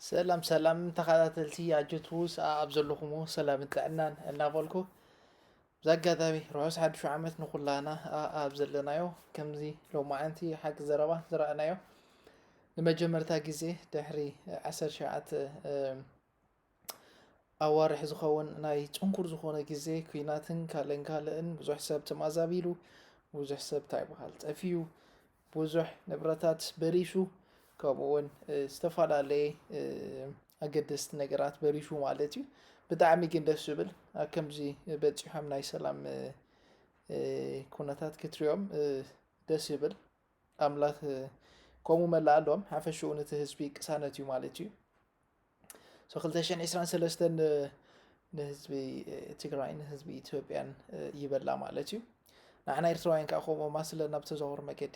ሰላም ሰላም ተኸታተልቲ ኣጆቱ ሰኣ ኣብ ዘለኹሞ ሰላምን ጥዕናን እናበልኩ፣ ብዛ ኣጋጣሚ ርሑስ ሓድሽ ዓመት ንኹላና ኣብ ዘለናዮ። ከምዚ ሎማዓንቲ ሓቂ ዘረባ ዝረኣናዮ፣ ንመጀመርታ ግዜ ድሕሪ ዓሰርተ ሸውዓተ ኣዋርሕ ዝኸውን ናይ ጽንኩር ዝኾነ ግዜ፣ ኲናትን ካልእን ካልእን፣ ብዙሕ ሰብ ተማዛቢሉ፣ ብዙሕ ሰብ እንታይ ይበሃል ጠፊኡ፣ ብዙሕ ንብረታት በሊሹ፣ ከምኡ እውን ዝተፈላለየ ኣገደስቲ ነገራት በሊሹ ማለት እዩ። ብጣዕሚ ግን ደስ ዝብል፣ ኣብ ከምዚ በፂሖም ናይ ሰላም ኩነታት ክትሪኦም ደስ ይብል። ኣምላኽ ከምኡ መላእ ኣለዎም። ሓፈሽኡ ነቲ ህዝቢ ቅሳነት እዩ ማለት እዩ። So ክልተ ሽሕን ዕስራን ሰለስተን ንህዝቢ ትግራይ፣ ንህዝቢ ኢትዮጵያን ይበላ ማለት እዩ። ንዓና ኤርትራውያን ከዓ ከምኡ ማስለና ብተዘዋወር መገዲ።